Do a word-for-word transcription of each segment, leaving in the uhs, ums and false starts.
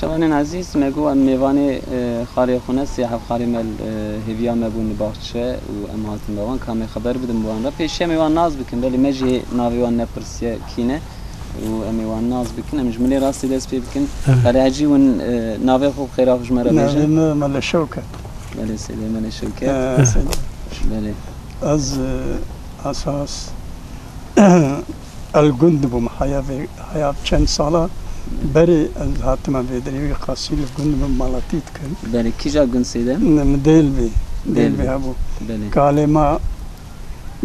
Şevanên ezîz, me got em mêvanê, e, xalê xwe ne, sê heft xalê me, e, hêviya me bûn li baxçe û em hatin be wan, ka em ê xeber bidin bi wan re. Pêşiya em ê wan nas bikin, belê me jî navê wan nepirsiye kî ne û em ê wan nas bikin. Em ji milê rastê dest pê bikin. Evet. Xalê Hecî, hûn, e, navê xwe bi xêra xwe ji me re bêjin. Navê me Mele Şewket. Belê, Seydê Mele Şewket. Ee, Belê. Ez, e, esas El gund bûm, heya vê, heya çend sala berê ez hatime vê derê, wî qasî li gund bûm, malatî dikim. Belê, kîja gund Seydê? Ne, min Dêlbê, Dêlbê. Dêlbê hebû. Belê. Kalê me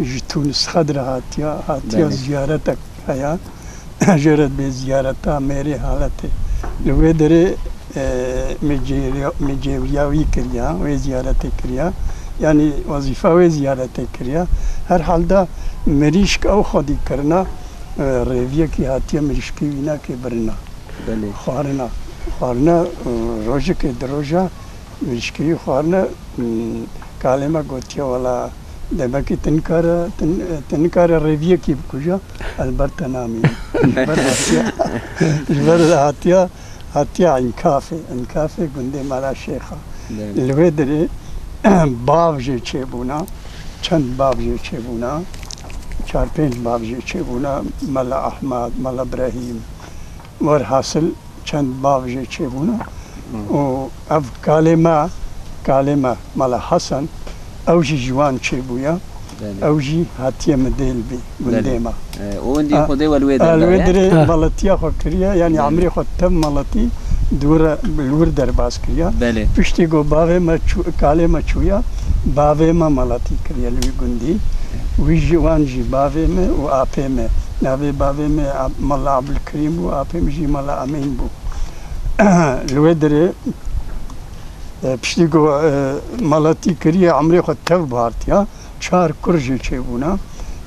ji Tunis Xedre hatiya, hatiya Belê. Ziyaretek heya. Jê re dibê ziyareta mêrê haletê. Li wê derê, e, me cêriya-, me cêwriya wî kiriya, wê ziyaretê kiriya. Yanî wezîfa wê ziyaretê kiriya. Her halda mirîşk ew xwedî kirina, e, rêviyekî hatiye mirîşkê wî nake birina. Belê. Xwarina. Xwarina, e, rojekê di roja mirîşkê wî xwarina, m, kalê me gotiye, wela demekî tu nikare, tu, tu nikare rêviyekî bikuja, ez ber te namînim. Ji ber hatiya, ji ber hatiya, hatiya Înkafê, Înkafê gundê Mela Şêxa. Belê. Li wê derê bav jê çêbûna, çend bav jê çêbûna, çar pênc bav jê çêbûna, Mela Ehmed, Mela Brehîm, werhasil çend bav jê çêbûna. Hı. Û ev kalê me, kalê me, Mela Hesen, ew jî ji wan çêbûye. Belê. Ew jî hatiye min Dêlbê, gundê Belê. Me. E, û wendî A, Xwedê we li wê a, derê li wê daye? derê Ha. Malatiya xwe kiriye, yanî Belê. Emrê xwe tev malatî dûre, li wir derbas kiriye. Belê. Piştî ku bavê me çû-, kalê me çûye, bavê me malatî kiriye li wî gundî. Wî jî, wan jî bavê me û apê me. Navê bavê me Ab-, Mela Abdulkerîm bû, apê min jî Mela Emîn bû. Li wê derê, e, piştî ku, e, malatî kiriye, emrê xwe tev bihartiya, çar kur jê çêbûna.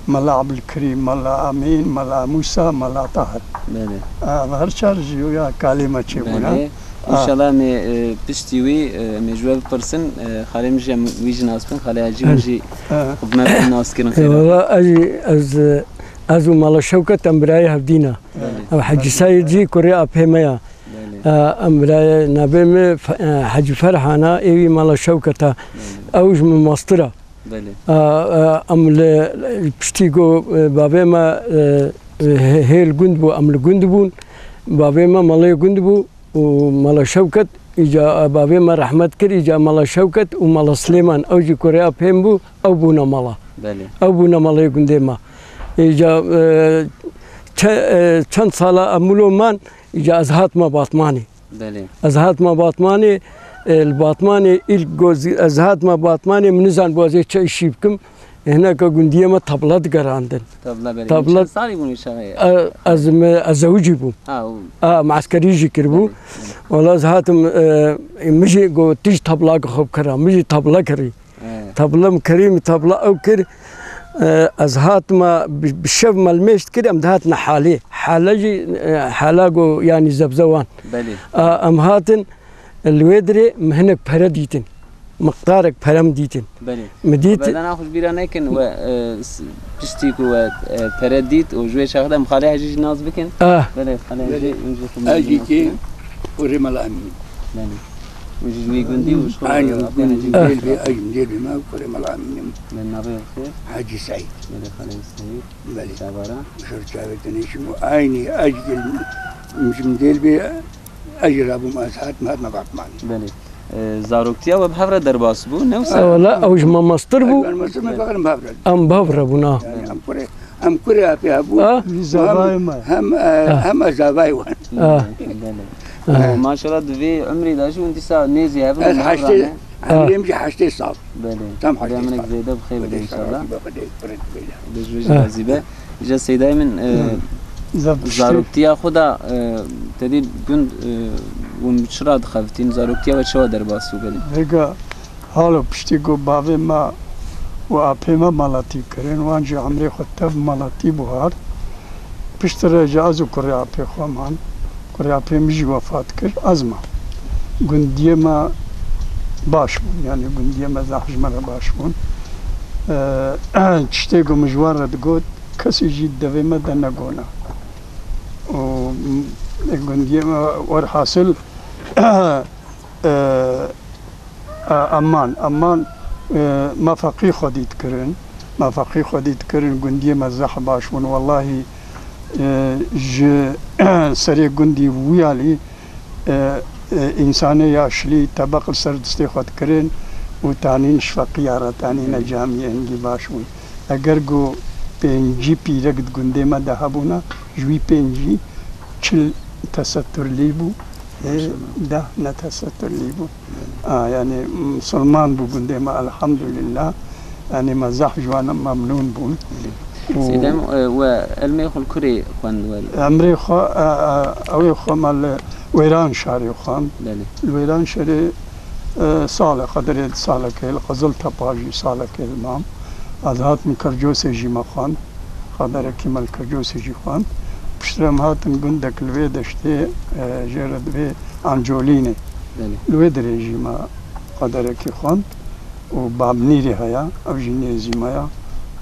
Mela Abdulkerîm, Mela Emîn, Mela Mûsa, Mela Tahir. Belê. A, her çar ji ya kalê me çêbûna. Belê. A. Înşallah em ê, e, piştî wî, e, em ê ji we bipirsin, e, xalê min jî em wî jî nas bikin, xalê Hecî min Belê. Jî A. xwe bi me re nas kirin xêra. Eyvallah, ez, ez, ez û Mela Şewket em birayê hevdî ne. Belê. Ew Hecî Seyîd jî kurê apê me ya. Belê. E, em birayê navê me Fe-, e, Hecî Ferhan a, ê wî Mela Şewket a. Belê. Ew ji min mastir a. Belê. E, e, em li, li piştî ku, e, bavê me, e, e, hê-, hê li gund bû, em li gund bûn. Bavê me malê gund bû û Mela Şewket, îca, e, bavê me rehmet kir, îca Mela Şewket û Mela Silêman, ew jî kurê apê min bû, ew bûne mala. Belê. Ew bûne malê gundê me. Îca, e, çe-, e, çend sala em wilo man, îca ez hatime Batmanê. Belê. Ez hatime Batmanê, e, li Batmanê îlk goz-, ez hatime Batmanê, min nizanibû ez ê çi îşî bikim. E, hineka gundiyê me tabla digerandin. Tabla, belê. Tabla. Çend salî bûn wî çaxê? E, ez me, ez zewicî bûm. Ha, û A, me eskerî jî kiribû. Belê, belê. Wela ez hatim, e, min jî got, tu jî tabla xwe bikira, min jî tabla kirî. He. Tabla min kirî, min tabla ew kir. E, ez hatime bi, bi şev me li mêj dikir, em dihatine halê. Hale jî, e, hala go, yanî zebzewan. Belê. A, em hatin, li wê dirê min hinek pere dîtin. Miqdarek pere min dîtin. Belê. Min dît Bedena xwe ji bîra nekin we, e, s-, piştî ku we, e, pere dît û ji wê çaxê de em xalê Hecî jî nas bikin. Ah. Belê, xalê Hecî, Hecî. Hûn jî xwe Hecî nas kî bikin. Kurê Mela Emîn. Belê. Û ji wî gundî û ji xwe Aynı Hecî gundî jî. Dêlbê, Hecî. Ay, Dêlbê me, kurê Mela Emînim. Belê, navê xwe? Hecî Seîd. Belê, xalê Seîd. Belê. Çavara. Şor çavê tenê şîm û aynı Hecî Dêlbê, ji Dêlbê, Hecî rabûm ez hat, me hat me Batmanê. Belê. E, zaroktiya we bi hev re derbas bû, ne wisa? E, wela, ew ji me mastir bû. Ez, ben mastir me, Belê. Em bi hev re. Em bi hev re bûn, a. Yani, em kurê, em kurê apê hebû. Ha? Wî zavayê me. Hem, e, Ha. hem ez zavayê wan. Ha. Belê, belê. Ha. Maşallah di vê umrê de jî hûn dîsa nêzî hev in, Ez hev heştê, rane. Ha. Emrê min jî heştê sal. Belê. Tam Xwedê heştê min sal. Zêde bi xêr bide Xwedê înşallah. Sal, Xwedê, Xwedê, Xwedê. Bi ji wê jî Ha. razî be. Îca Seydayê min, e, Zaf piştî. Zaroktiya xwe de, e, te dî gund, e, hûn bi çi re dixebitin? Zaroktiya we çawa derbas bû belê? Vêga Halo piştî ku bavê me û apê me malatî kirin, wan jî emrê xwe tev malatî bû hat. Piştre jî ez û kurê apê xwe man. Kurê apê min jî wefat kir, ez mam. Gundiyê me baş bûn, yanî gundiyê me zaf ji me re baş bûn. Eee, tiştê ku min ji wan re digot, kesî jî devê me de negona. Û, e, gundiyê me werhasil e, e, Eman, Eman, e, me feqî xwedî dikirin. Me feqî xwedî dikirin, gundiyê me zehf baş bûn. Wellahî, e, ji serê gundî Wiyalî, e, e, însanê yaşlî tebeq li ser distê xwe dikirin û tanîn ji feqiya re tanîne camiyê hingî baş bûn. Eger ku pêncî pîrek di gundê me de hebûna, ji wî pêncî çil tesetturlî bû, ê, Maşallah. Deh ne tesetturlî bû. Evet. A, yani, musulman bû gundê me, elhamdülillah. Yani, me zehf ji wan memnûn bûn. Evet. Û Sêdem, e, we ilmê xwe li kurê xwend we? Emrê xwe, e, e, ewê xwe me li Wêran şarê xwend. Belê. Li Wêran şarê, e, salê, qederê salekê, li Qizil Tepa jî salekê li mam. Ez hatim Kircosê jî me xwend. Qederekî me li Kircosê jî xwend. Piştre em hatin gundek li vê deştê, e, jê re divê Ancolînê. Belê. Li wê dirê jî me qederekî xwend û Bamnîrê heye, ev jî nêzî me ya.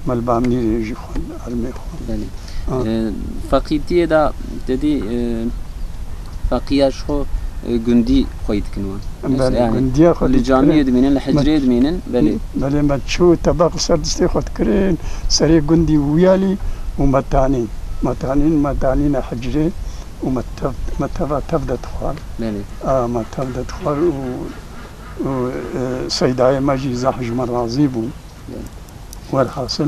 Me li Bamnîrê jî xwend, ilmê xwend. Belê. Ha. E, feqîtiyê de dedî, e, feqiya ji xwe, e, gundî xweyî dikin wan. Belê, yani, gundiya xwe li camiyê dimînin, li hicrê dimînin, belê. Belê, me çû tebeq li ser distê xwe dikirin, serê gundî Wiyalî û me tanîn. Me tanîn, me tanîne hicrê û me tev, me teva tev de dixwar. Belê. A, me tev de dixwar û, û, e, seydayê me jî zehf ji me razî bû. Belê. Werhasil,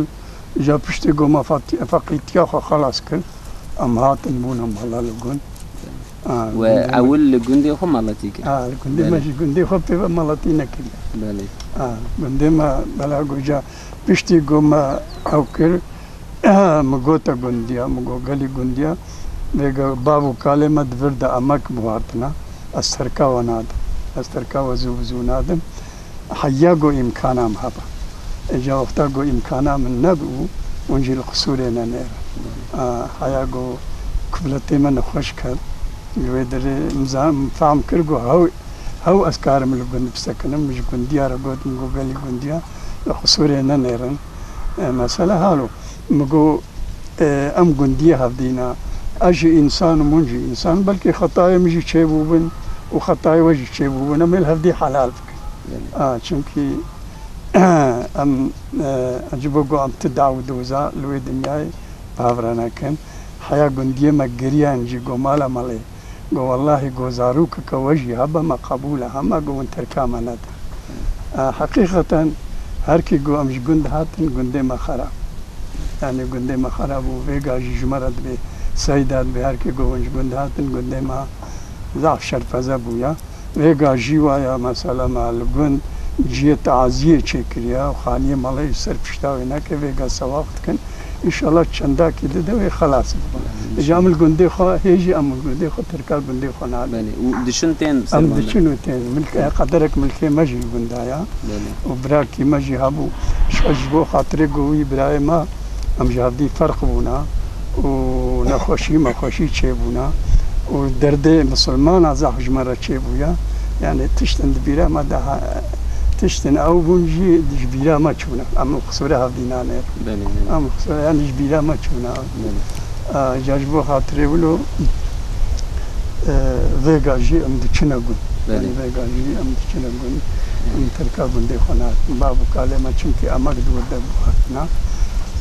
îja piştî ku me fat-, feqîtiya xwe xelas kir, em hatin bûne mala li gund. A, We gundê me ewil li gundê xwe maletî kir? A, li gundê me Belê. jî gundê xwe pê ve maletî nekiriye. Belê. A, gundê me bela goja piştî ku me ew kir, min gote gundiya, min got gelî gundiya, vêga bav û kalê me di vir de emek bihartina, ez terka we nadim, ez terka we zû bi zû nadim. Heya ku îmkana min heba. Îca wexta ku îmkana min nebû, hûn jî li qisûrê nenêrin. A, heya ku kufletê me nexweş ket, li wê dirê min zan-, min fehm kir ku hew, hew ez karim li gund bisekinim, min ji gundiya re got, min got gelî gundiya, li qisûrê nenêrin. E, mesele halo. Min got, e, em gundiyê hevdîna. Ez jî însan im, hûn jî însan. Belkî xetayê min jî çêbûbin û xetayê we jî çêbûbin. Em ê li hevdî helal bikin. Belê. A, çimkî em, e, ji bo ku em ti daw û doza li wê dinyayê bi hev re nekin. Heya gundiyê me giriyan jî go mala malê. Go wellahî go zarokeke we jî hebe me qebûl e, hema go hûn terka me nede. E, heqîqeten her kî go em ji gund hatin, gundê me xerab. Yani gundê me xerab û vêga jî ji me re dibê seyda dibê her kî go hûn ji gund hatin, gundê me zaf şerpeze bûya. Vêga jî waya mesela me li gund cihê taziyê çêkiriya û xaniyê malê ji ser pişta wê neke, vêga sewaq dikin. Înşallah çendakî dide wê xelas bibe. Înşallah. Îca em li gundê xwe, hê jî em li gundê xwe, terka gundê xwe nadin. Belê. Û diçin tên Em sermandin? Diçin û tên. Milk, e, qederek milkê me jî li gunda ya. Belê. Û birakî me jî hebû. Ji, ji bo xatirê ku wî birayê me, em ji hevdî ferq bûna. Û nexweşî, mexweşî çêbûna. Û derdê misilmana zaf ji me re çêbûya. Yani tiştin di bîra me de ha-, tiştin ew bûn jî ji bîra me çûne. Em qisûrê hevdî nanê. Belê, belê. Em qisûrê, yani ji bîra me çûne. Belê. A, ca ji bo xatirê wilo, e, vêga jî em diçine gund. Belê. Yani vêga jî em diçine gund. Belê. Em terka gundê xwe nakin. Bav û kalê me çimkî emek di wir de guhartina.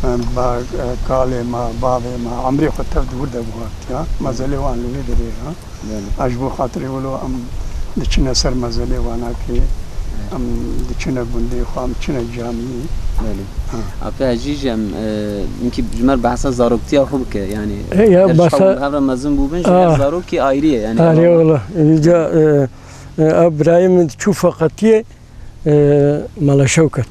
Em ba, e, kalê me, bavê me, emrê xwe tev di wir de guhartiya. Mezelê wan li wê derê ya. Belê. A ji bo xatirê wilo em diçine ser mezelê wana ki Belê. Em diçine gundê xwe, em diçine camiyê. Belê. Ha. Apê Hecî jî em, e, hinkî ji me re behsa zaroktiya xwe bike, yani E, ya, her behsa çawa hev re mezin bûbin jî her Ah. zarokî ayrî ye, yani Arê ama wala. Îca, e, e, ev birayê min diçû feqetiyê, e, Mala Şewket.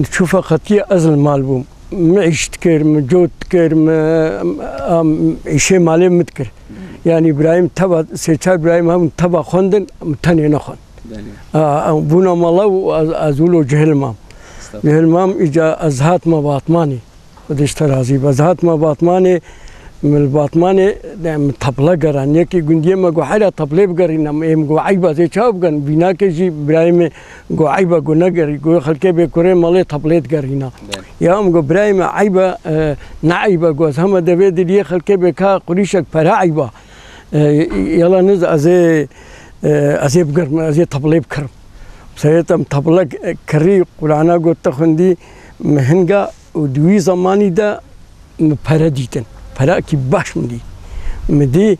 Diçû feqetiyê ez li mal bûm. Min îş dikir, min cot dikir, min, am, îşê malê min dikir. Yani Îbrahîm teva, sê çar Îbrahîm hebûn teva xwendin, min tenê nexwend. Belê. A, a, bûna mala û ez, ez wilo cihil mam. Estağfurullah. Cihil mam, îca ez hatime Batmanê. Xwedê ji te razî be. Ez hatime Batmanê, min li Batmanê, de, min teple geran. Yekî gundiyê me got, "Heyra teplê bigerîne." Ê min got, "Eyba, zê çawa bigerin?" Vînakê jî Îbrahîmê got, "Eyba," got, "negerî." Got, "Xelkê bê kurê malê teplê digerîne." Belê. Ya min got, "Birayê me, eyba, e, ne eyba," got, "ez heme devê diliyê xelkê bê ka qurîşek pere eyba." E, yala niz ez ê, e, ez ê bigirim, ez ê teblê bikirim. Serê te min teble kirî, Qur'ana got te xwendî, min hinga û di wî zemanî de min pere dîtin. Perekî baş min dî. Min dî,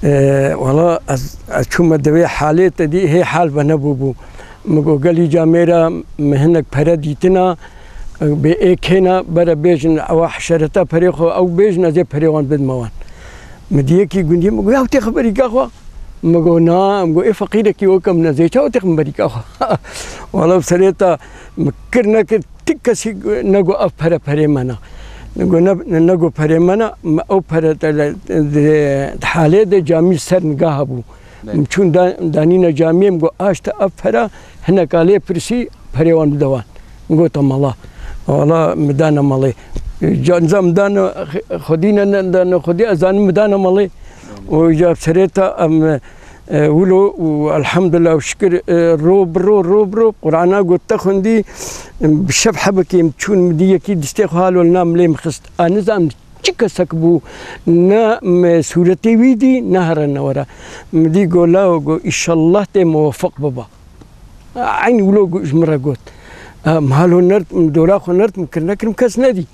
e, wala ez, ez çûme di vê halê te dî, hê hal venebûbû. Min got, gelî camêra min hinek pere dîtina, e, bê ê kêna, bere bêjin, ewa hişereta perê xwe, ew bêjin, ez ê perê wan bidime wan. Min dî yekî gundî min got, ya tê xeberîka xwe? Min got, na, min got, ê feqîrekî weke min ez ê çawa tê xeberîka xwe? Wala bi serê te min kir nekir, Ti kesî nego ev pere perê me ne. Nego ne, nego perê me ne, me ew pere te le, di, di halê de camî ser nigaha bû. Belê. Min çûn da, danîne camiyê, min got, aşte ev pere, hineka lê pirsî, perê wan bide wan. Min got, mala. Wala min dane malê. Ca, niza min dane xwedî ne, ne, dane xwedî, ez zanim min dane malê. Belê. Û ca serê te em, E, wilo û elhamdulillah û şikir, e, ro bi ro, ro bi ro, Qur'ana got te xwendî, em, bi şev hebekê em çûn min dî yekî distê xwe halo li nav milê min xist. A nizam çi kesek bû, ne me sûretê wî dî, ne here ne were. Min dî got, lawo got, îşallah tê muweffiq biba. Eyn wilo got, ji min re got. Em halo nert, min dora xwe nert, min kir nekirim kes nedî.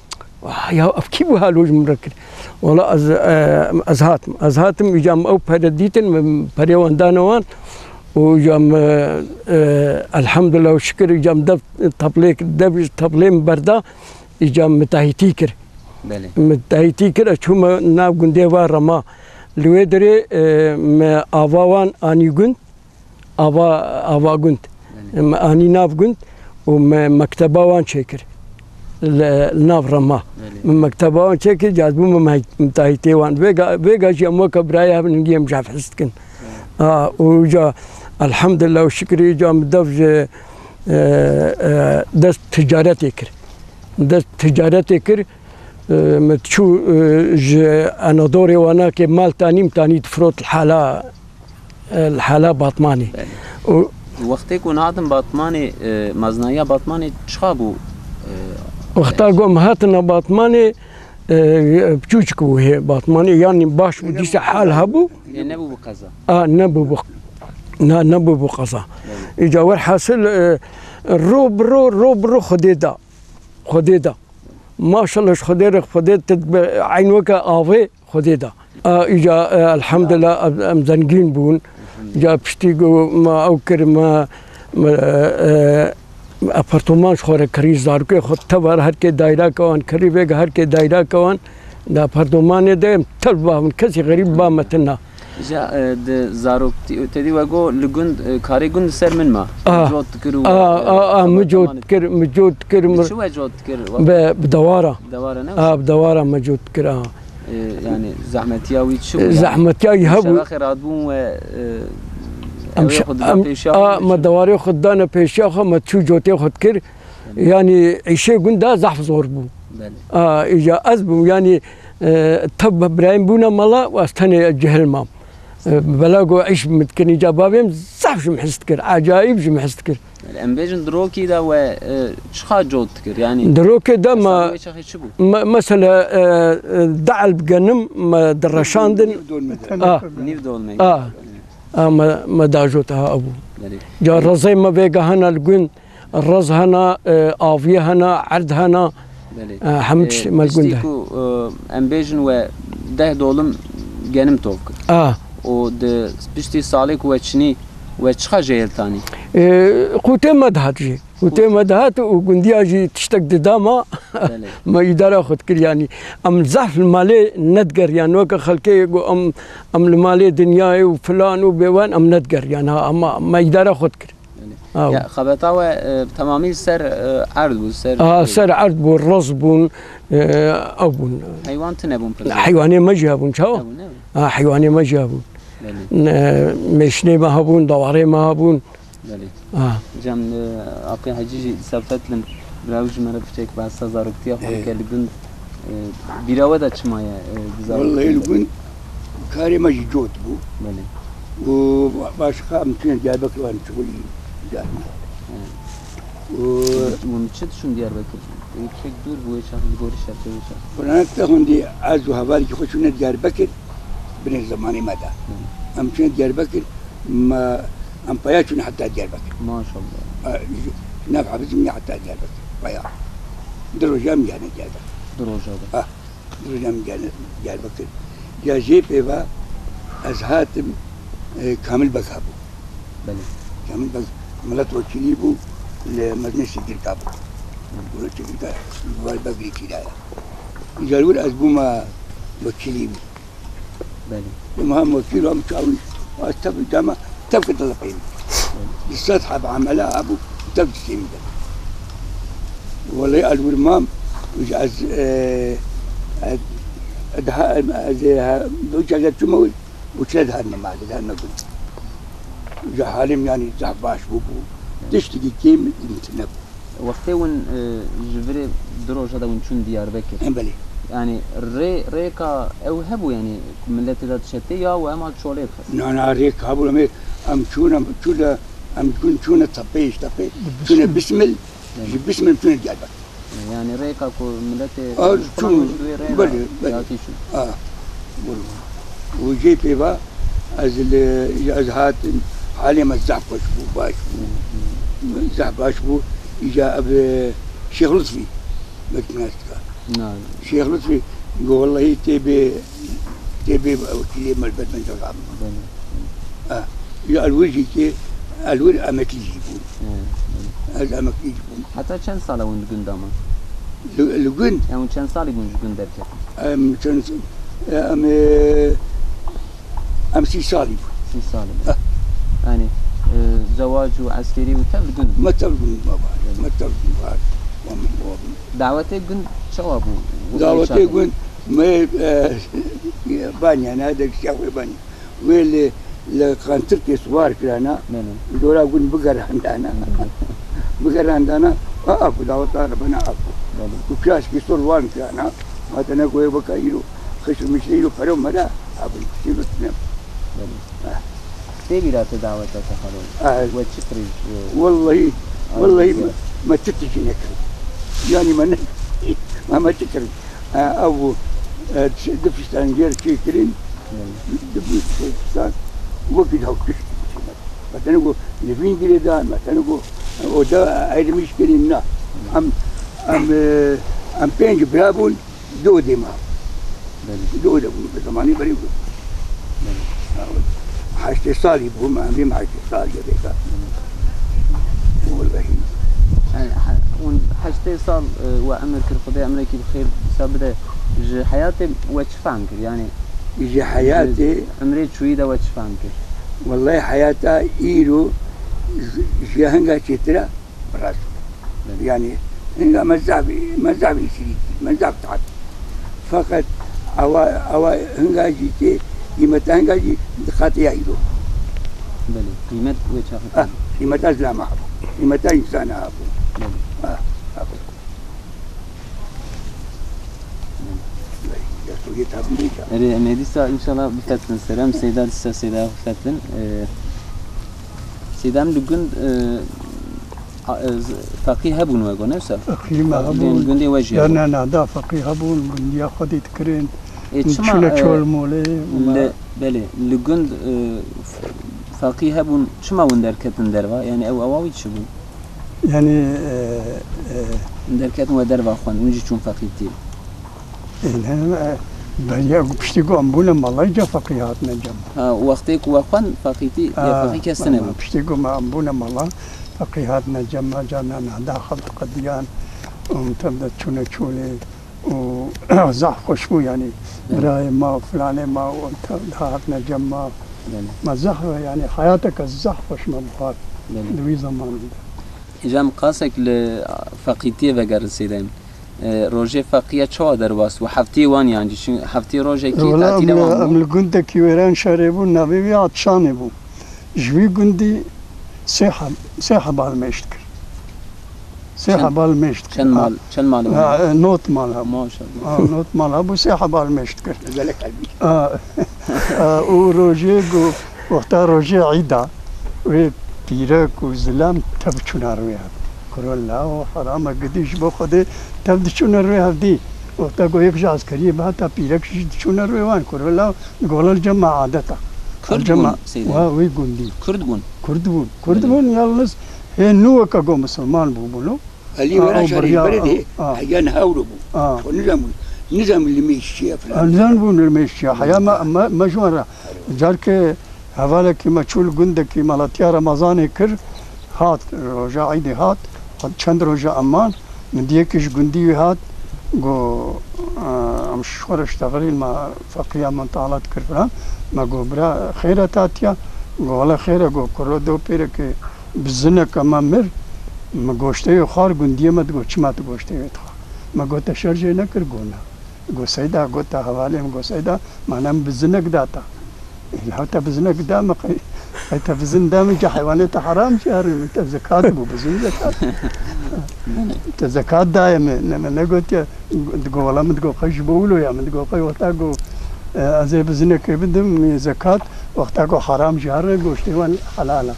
Ah, ya ev kî bû halo ji min re kir? Wala ez, e, ez hatim. Ez hatim, îca min ew pere dîtin, min perê wan dane wan. Û îca min, e, elhamdulillah û şikir, îca min dev teblê, dev ji teblê min berda, îca min mitahîtî kir. Belê. Mitahîtî kir, ez çûme nav gundê va Rema. Li wê derê, e, me ava wan anî gund. Ava, ava gund. Belê. Me anî nav gund û me mekteba wan çêkir. Li, li nav Rema. Belê. Me mekteba wan çêkir, caz bû me meh-, mitahîtê wan. Vêga, vêga jî em weke birayê hev ningî em ji hev hez dikin. Belê. A, û ca, elhamdulillah û şikir, îca min dev ji, e, e, dest ticaretê kir. Dest ticaretê kir, e, me çû, e, ji Anadorê wana ke mal tanî, min tanî difrot li hala e, li hala Batmanê. Belê. Û wextê ku hûn hatin Batmanê, e, meznayiya Batmanê çiqa bû? E, wexta ku em hatina Batmanê, e, piçûçik bû hê Batmanê, yanî baş bû, dîsa hal hebû. Ê, nebû bi qeza? A, nebû bi, na, nebû bi qeza. Belê. Îca werhasil, e, ro bi ro, ro bi ro Xwedê da. Xwedê da. Maşallah ji Xwedê re, Xwedê te dibe eyn weke avê Xwedê da. A, îca, e, elhamdulillah, em, em zengîn bûn. Elhamdulillah. Îca piştî ku me ew kir, me, me, e, e, apartman ji xwe re kirî, zarokê xwe tev her kê dayrake wan kirî, vêga her kê dayrake wan di apartmanê de em tev ba min, kesî xerîb ba me tune. Îca, e, di zaroktî, te dî we got li gund, e, karê gund li ser min ma. A. Cot dikir û, a, e, a, a, min cot dikir, min cot dikir, bi çi we cot dikir? Bi, bi dewara. Dewara ne? A, bi dewara me cot dikir, a. E, yani zehmetiya wî çi bû? E, yani zehmetiya wî hebû. Şevaxê radibûn we, e, em ew ê xwe dida pêşiya xwe, a, me dewarê xwe dane pêşiya xwe, me çû cotê xwe dikir. Belê. Yani îşê gund da zehf zor bû. Belê. A, îca ez bûm, yani, e, tev birayên bûne mala û ez tenê cihil mam. E, bela ku îş min dikin, îca bavê min zehf ji min his dikir, acayîb ji min his dikir. Yani em bêjin di rokî de we, e, çiqa cot dikir? Yani di rokê de me, hesabê wê çaxê çi bû? Me, mesela, e, e, de'el bi genim me direşandin. Nîv dol me. A. Nîv dol me. A. A, me, me dajot ha ebû. Belê. Ca rezê me vêga hene li gund, rez hene, e, aviyê hene, erd hene. Belê. E, hemû tiştê me li gund e. Piştî ku, e, em bêjin we deh dolim genim tov kir. A. Û di piştî salê ku we çinî, we çiqa jê hêl tanî? E, qûtê me dihat jî. Qûtê me dihat û gundiya jî tiştek dida ma. Belê. Me îdara xwe dikir, yanî em zehf li malê nedigeriyan, weke xelkê ku em, em li malê dinyayê û filan û bêwan em nedigeriyan, ha, ama me îdara xwe dikir. Belê. Aw. Ya, xebeta we, e, temamî ser, e, erd bû, ser, a, e, ser erd bû, rez bûn, e, ew bûn. Heywan tune bûn pir? Heywanê me jî hebûn, çawa? Hebûn, ne? Ha, heywanê me jî hebûn. Belê. Ne, mêşinê me hebûn, dawarê me hebûn. Belê. Ha. Cem, e, Apê Hecî jî Sefetlin, bira wî ji me re piçek behsa zaroktiya xwe, belê, dike li gund. E, bîra we de çima ye, e, di zaroktiya? Wellahî li gund karê me jî cot bû. Belê. Û başqa em tune Diyarbekir wan çixulî carna. Evet. Û hûn çi diçûn Diyarbekir? Wî piçek dûr bû, wê çax li gorî şertê wê çax. Qur'anek te xwendî, ez û hevalekî xwe çûne Diyarbekir, binê zemanê me de. Hı. Em çûne Diyarbekir, me Em paya çûne heta Diyarbekir. Maşallah. Ha, nav hevizim ya heta Diyarbekir. Paya. Di roja em gehne Diyarbekir. Di roja de. Ha, di roja em gehne Diyarbekir. Ya jê pê ve ez hatim, e, Kamil Beg hebû. Belê. Kamil Beg milletvekîlî bû, li meclisê Girka bû. Hı. Milletvekîlî Girka, li Begrî kiraye. Îcar wir ez bûma wekîlî wî. Belê. Bûma hem wekîl hem çawîş. Ez tev dema, tev kir dil pê min. Belê. Di sed heb emela hebû, tev distê min de. Welê ez wir mam, ez, e, ez, ez, ez, e, du çaxê çûme wir, û çile dihatime malê, dihatime gund. Ji halim, yanî, zehf baş bûbû. Tiştekî kêm li min tune bû. Wextê hûn, e, ji virê du roja de hûn çûn Diyarbekir. Em belê. Yanî rê-, rêka ew hebû, yanî ku millet tê de dişetê ya û hema çolê dixist? Na, na, rêk hebû, em ê, em çûn, em çûne, em çûn, çûne tepeyê, ji tepê, çûne Bismil. Ji Bismil çûne Diyarbekir. Yanî rêka ku miletê A, Rojhilat çûn, ji wê rê re belê, belê. Hatî çûn. A, bûn. Û jê pê ve ez li, ez hatim, halê me zehf xweş bû, baş bû. Zehf baş bû. Îca ev, e, Şêx Lutfî, belkî nas dika. Na. Şêx Lutfî, go wellahî tê bê, tê bê wekîlê me li ber bendera. Belê. A, ya ez wir jî tê, ez wir emeklî jî bûm. Hı, hı. Ez emeklî jî bûm. Heta çend sal e hûn li gund de man? Li, li gund? Em çend salî bûn ji gund derketin? Em çend, em, e, em sî salî bûn. Sî salî bûn. Ha. Yanî, e, zewac û eskerî û tev li gund bûn? Me tev li gund bûn, baba. Belê. Me tev li gund bûn. Dawetê gund çawa bû? Dawetê gund me, e, banya, ne de şex wê banya. Wê li, li qantirkê siwar kirana, Belê. Li dora gund bigerandana. Belê. Bigerandana, a, a ku daweta re bena a ku. Belê. Ku piyaskî sor wan kirana, hatine ku wê bika îro, xişr mişrî îro pero mera, a ku îro tine. Belê. Ha. Tê bîra te daweta te xalo? Ha. We çi kirî? Wellahî, wellahî me, me çi tişî nekirî. Yanî me ne, me, me çi kirî? E, ew, e, çi, du fîstan yer çêkirin, Hı. du fîstan wekî dawkiş. Me tenê got, li vîn girê da, me tenê got, e, oda ayrılmış kirin, na. Em, em, e, em pênc bira bûn, du odê ma. Belê. Du odê bûn, bi zamanî berî bûn. Belê. Heştê salî bûm, em bîm heştê salî vêka. Wellahî. Yanî, he-, hûn heştê sal, e, we emir kir, Xwedê emrekî bi xêr wisa bide. Ji heyatê we çi fehm kir? Yanî, Ji heyatê ji emrê çûyî de we çi fehm kir? Wellahî heyata îro ji, ji hinga çêtir e, bi rast. Belê. Yanî hinga me zaf, me zaf îsrî kir, me zaf taht. Feqet ewa, ewa hinga jî tê, qîmeta hinga jî diqetiya îro. Belê, qîmet wê çaxê Ah, tê. Qîmeta zilama hebû, qîmeta însana hebû. Belê. Ah, hebû. Belê. Destûrê tabî neyda. Erê, em ê dîsa înşallah bifetin ser em. Seyda dîsa Seyda bifetin. Ee, Seyda em li gund, ee, A, e, z-, feqî hebûn we got, ne wisa? Feqî me Feqî hebûn. Gundê we jî Ya hebûn. Ne, ne, da feqî hebûn, gundiya xwedî dikirin. Ê, çima, Çûne e, çol molê û me li, belê, li gund, e, f-, feqî hebûn, çima hûn derketin derva? Yani ew ewa wî çi bû? Yani, e, e, Hûn derketin we derva xwend, hûn jî çûn feqîtî. Ê, ne, e, beriya ku piştî ku em bûne mala, îca feqî hatine cem. Ha, wextê ku we xwend feqîtî, ya Ha, feqî kes tine bû. Piştî ku me em bûne mala, feqî hatine cem me, carna nehda xwe diqediyan, û em tev de çûne çolê û zehf xweş bû, yanî Belê. Birayê me û filanê me û em tev de hatine cem me. Belê. Me zehf, yanî heyateke zehf xweş me bixwar Belê. Di wî zemanî de. Îca em qasek li feqîtiyê vegerin sêdeyim. E, rojê feqî ye çawa derbas bû? Heftiyê wan yan jî? Çin-, heftiyê rojekî Wela em tatilê li, wan bû? Em li gundekî wêran şerê bûn, navê wî Atşanê bû. Ji wî gundî sê heb-, sê heba li mêj dikir. Sê Çend, heba li mêj dikir. Çend Ha. mal, çend mal Ha, bû? E, not mal hebû. Maşallah. Ha, not mal hebû, sê heba li mêj dikir. Gelek hebî. Ha. Ha, û rojê ku Wexta rojê îda, wê pîrek û zilam tev çûna rûyê hev. Kuro lawo, herame gidî ji bo Xwedê tev diçûne rûyê hev dî. Wexta ku yek ji eskeriyê bihata pîrek jî diçûne rûyê wan. Kuro lawo, gola li cem me adet e. Kurd Cem me, bûn, Seyda? Wa wî gundî. Kurd bûn? Kurd bûn. Kurd Belê. bûn, yalnız hê nû weke go misilman bûbûn. Elî Ha, wera ew şerî biriya, berê de, ha, ha. heyan hewro bû. Ha. Xwe nizam bû. Nizam limêj çi ye Ha, filan. nizam bûn limêj çi ye. Heya me, me, me ji wan re. Carke hevalekî me çû li gundekî Malatya Remezanê kir. Hat, roja Îdê hat. Çend roja eman. Min diyekî ji gundî wî hat. Go, e, em ji xwe re ji texirîn me feqiya min talat kir filan. Me go, bira, xêr e tatiya? Go, wele xêr e. Go, kuro do pêrekê Bizinek me mir, min goştê wê xwar, gundiyê me digot, "Çima tu goştê wê dixwar?" Me got, "Te şer jê nekir?" Go, "Na." Go, "Seyda," got, "te hevalê min," go, "Seyda, mane min bizinek da te." "Ê, ya te bizinek da min, qey, qey te bizin da min, ca heywanê te heram jî herin, te zekat bû, bizin zekat." "Te zekat daye min, ne, min negotiye." Digo, "Wela," min digo, "qey ji bo wilo ya?" Min digo, "Qey wexta ku, e, ez ê bizinekê bidim, zekat, wexta ku heram jî here, goştê wan helal e."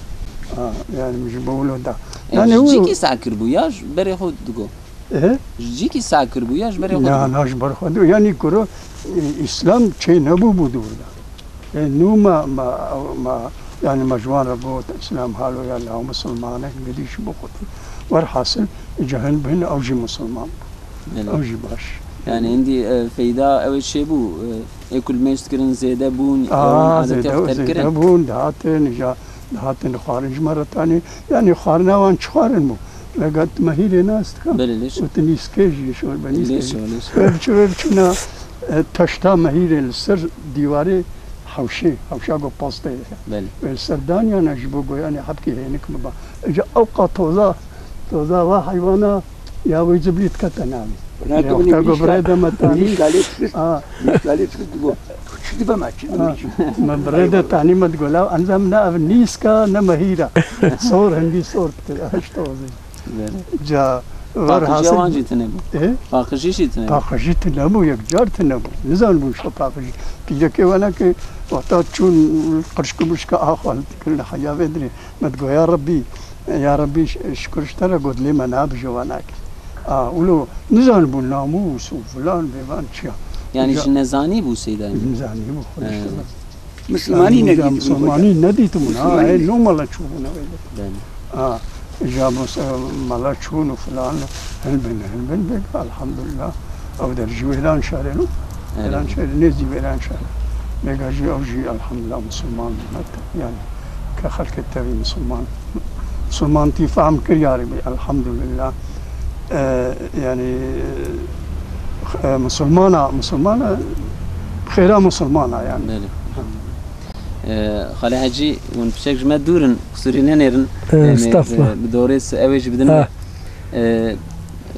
A, yani ji bo wilo da. E, Yani ji wilo cîkî sa kiribû ya ji berê xwe digo? E? Ji cîkî sa kiribû ya ji berê xwe Na, digo? na, ji ber xwe digo. Yani kuro, e, Îslam çê nebû bu dûr da. E, nû me, me, me, yani me ji wan re got, Îslam halo ya la misilmanek gidî ji bo xwe. Werhasil, cehil bin, ew jî misilman bû. Belê. Ew jî baş. Yani hindî, e, feyda ew ê çêbû, e, ê ku li mêj dikirin zêde bûn, Aa, ewan adetê zêde, xwe terk kirin. zêde bûn, dihatin, ja, dihatin xwarin ji me re tanî. Yani xwarina wan çi xwarin bû? Vega tu mehîrê nas dikan. Belê, lê şo. Û tu nîskê jî, şor be Lê nîskê jî. şo, lê şo. Vê biçû, vê biçûna, e, taşta mehîrê li ser dîwarê hewşê, hewşa ku pasteyê. Belê. Vê li ser daniyana ji bo goyanê hebkê hênik biba. Îca ew qat toza, toza va heywana ya wê cibrî dikete navê. Buna Ya tu wexta binî ku nîşka, birê de me tanî. nîşka lê dikist, Aa. nîşka lê dikist digo, "Çi dibe me, çi dibe Ha, me, çi?" me birê de tanî me digo, "Law, enza min ne ev nîska ne mehîra." Sor, hindî sor dikir, eş tozê. Belê. Ca, Paqijî werhasil wan jî tune bû. E? Paqijî jî tune bû. Paqijî tune bû, yek car tune bû. Nizan bû şo paqijî. Pîrekê wana ki wexta çûn qirşku mişka axwal dikir li heya vê dirê. Me digo, "Ya Rebbî, ya Rebbî, ş-, şikir ji te re got, lê me nabije wana ki." A, ulo, nizan bû namûs û filan, bêvan çiya. Yani Ca- ji nezanî bû Seyda Emîn? Nizanî bû, xwe He. işte. Misilmanî Yanî, nedîtim. Misilmanî nedîtim, ha, Misilmanî ê, nedîtim. No mala çûbûne wê de. Belê. Ha, ja mis-, mala çûn û filan, hilbin, hilbin bêk, elhamdulillah. Ew der jî wêran şarê no. Evet. Wêran şarê, nêzî wêran şarê. Bêga jî ew jî, elhamdulillah, misilman bûne. Yani, ke xelkê tevî misilman. Misilman tî fehm kir, ya Rebî, elhamdulillah. E, yani, e, misilmana, misilmana, xêra misilmana yani. Belê. E, Xalê Hecî, hûn piçek ji me dûr in, qisûrî nenêrin. E, Em ê, estağfurullah. e, bi dorê se-, ew ê jî bidin Ha. we. E,